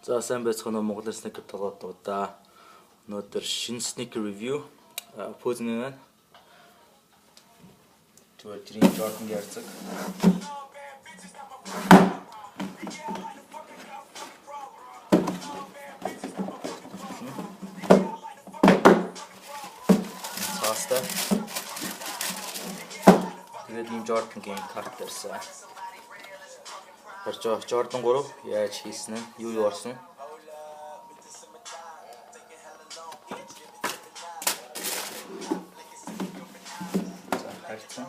За сайн байцгаана уу, Монголын sneaker толгойдуудаа. Өнөөдөр шинэ sneaker review пүүзэн байна. Зүгээр жирийн Jordan ярцаг. Цаастай. Тэгээд ийм Jordan-гийн карт ирсэн. Jordan 3 яаж хийсэн нь, юу юу орсон. За хайрцан.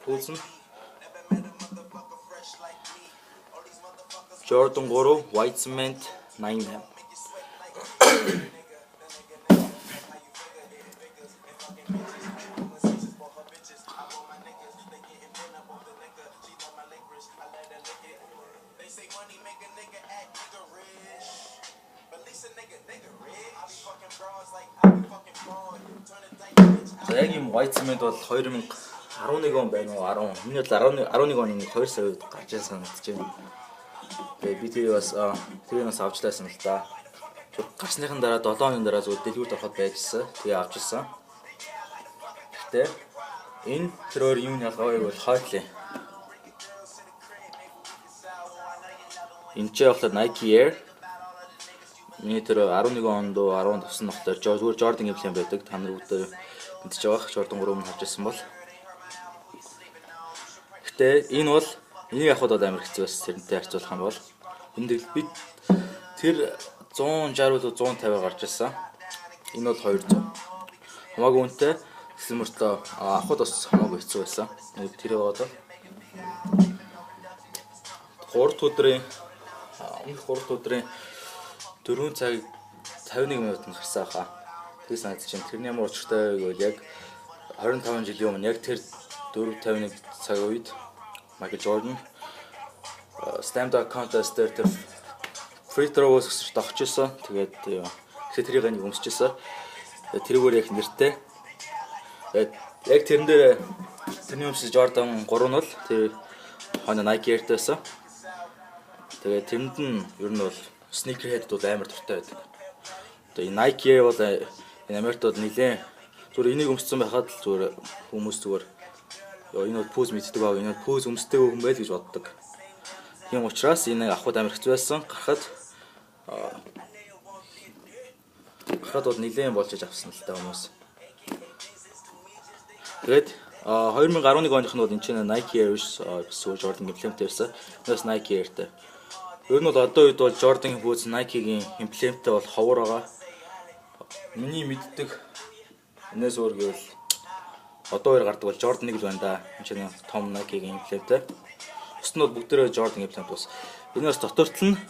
Пүүзэн. Jordan 3 White Cement 88. За яг юм White Cement бол 2011 он байна уу, 10. Миний бодлоор 11 оны 2 сарын үед гарч ирсэн санагдаж байна. Тэгээ би тэрийг бас тэрийг бас авч лайсан л да. Гарсныхан дараа 7 оны дараа зүгээр дэлгүүрт ороход байжсэн. Тэгээ авч ирсэн. Гэхдээ энэ тэр өөр юм ялгаа вэ гэвэл хойтлын. Энд ч явахлаа Nike Air. Миний тэр 11 онд 10 тавсан болохоор зүгээр Jordan эмблем байдаг. Та нар бүгд мэдж байгаа. Jordan 3 өмнө харж ирсэн бол. Гэтэ энэ бол энийг авахд бол амар хэцүү байсан. Тэрнтэй харьцуулах юм бол. Энд би тэр 160 болоо 150 гарч ирсэн. Энэ бол 200. Хамаагүй үнэтэй. Тэгсэн мөртлөө авахд бас хамаагүй хэцүү байсан. Тэр одоо 3 өдрийн өмнөх 3 өдрийн 4 цаг 51 минутанд гарсан хаа. Тэр санагдаж чинь тэрний ямар учиртай вэ гэвэл яг 25 жилийн өмнө яг тэр 4:51 цаг үед Michael Jordan Slam Dunk Contest дээр тэр free throw-оос өсөж догч исэн. Тэгээд тэгэхээр тэрийг нэг өмсөж исэн. Тэрүүгээр яг нэртэй. Тэгээд яг тэрэн дээр тэрний өмсөж Jordan 3 нь бол тэр хойно Nike Air-тэй байсан. Тэгээд тэрэнд нь ер нь бол sneakerhead бол амар дуртай байдаг. Одоо энэ Nike Air бол энэ Америкт бол нэлээд зүгээр энийг өмссөн байхад л зүгээр хүмүүс зүгээр ёо энэ бол пүүз мэддэг баг, энэ бол пүүз өмсдөг хүн байл гэж боддог. Тийм учраас энийг авахд амар хэцүү байсан. Гарахад бол нэлээд болж иж авсан л та хүмүүс. Тэгээд 2011 оных нь бол энэ чинь Nike Air биш Jordan эмблемтэй байсан. Энэс Nike Air-тэй. Ер нь бол одоо үед бол Jordan-ийн пүүз Nike-гийн эмблемтэй бол ховор байгаа. Миний мэддэг энэс өөр гэвэл одоо хоёр гардаг бол Jordan 1 л байна да. Энэ чинь том Nike-гийн эмблемтэй. Бус нь бол бүгдээрээ Jordan эмблемтэй бас. Энэс дотор тал нь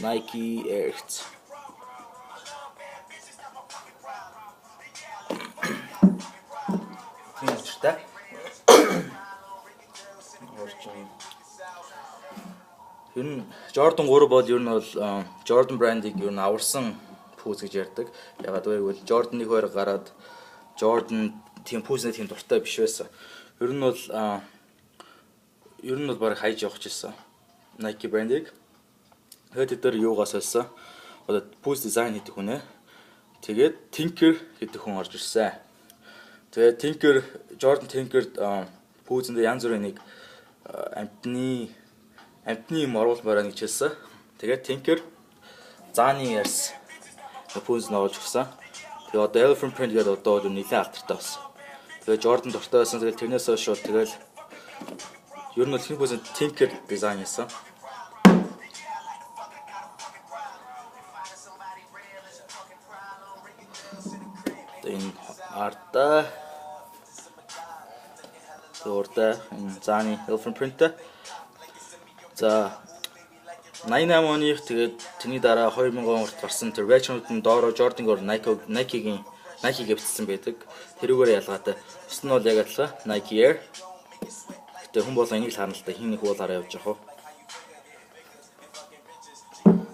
Nike Air гэсэн. Тийм учиртай. Ер нь Jordan 3 бол ер нь бол Jordan брендийг ер нь аварсан пүүз гэж ярьдаг. Ягаад гэвэл Jordan 1 2 гараад Jordan тийм пүүзнээ тийм дуртай биш байсан. Ер нь бол бараг хайж явах гэсэн Nike брендийг. Тэгээд тэд нар юугаас болсон? Одоо пүүз дизайн хийдэг хүн ээ. Тэгээд Tinker гэдэг хүн орж ирсэн. Тэгээд Tinker Jordan Tinker пүүзэндээ янз бүрийн нэг амтны юм оруулмаар байна гэж хэлсэн. Тэгээд Tinker зааны ярьсан. Пүүз нь оруулж өгсөн. Тэгээ одоо Elephant Print гэдэг одоо бол нэлээд алдартай болсон. Тэгээ Jordan дуртай байсан. Тэгээд тэрнээс хойш бол тэгэл ер нь бол хин пүүз Tinker дизайн хийсэн. Энэ ардаа урдаа энэ зааны Elephant Print-тэй. За 88 оных тэгээд тэрний дараа 2000 он хүртэл гарсан тэр retro-д нь доороо Jordan-оор Nike-гийн Nike гэвчсэн байдаг. Тэрүүгээр ялгаатай. Бус нь бол яг адилхан Nike Air. Гэтэ хүн болон энийг л харна л да. Хин нэг уул хараа явж явах уу.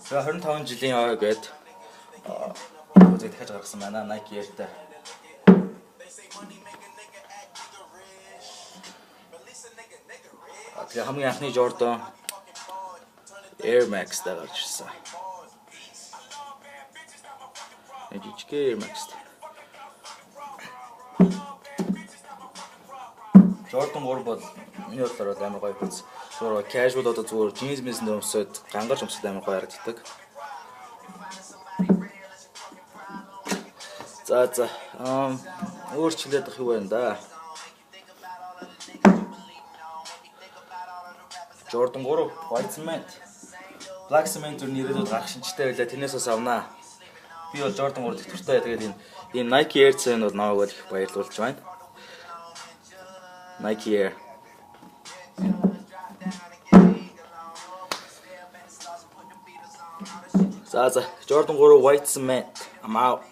За 25 жилийн ой гээд пүүзийг дахиж гаргасан байна Nike Air-тэй. Тэгээ хамгийн анхны Jordan Air Max дээр гарч ирсэн. Нэг жижиг Air Max. Jordan 3 бол миний бодлоор бол амар гоё хувцас. Зүгээр casual одоо зүгээр jeans мэс өмсөд гангарч өмсөд амар гоё харагддаг. За өөр чилээд ах юу байна да? Jordan 3 White Cement. Black Cement зүр нэрээд гарах шинжтэй байлаа. Тэрнээс бас авнаа. Би бол Jordan 3 дэх дуртай. Тэгээд энэ ийм Nike Air 7 бол намайг бол их баярлуулж байна. Nike Air. За Jordan 3 White Cement. I'm out.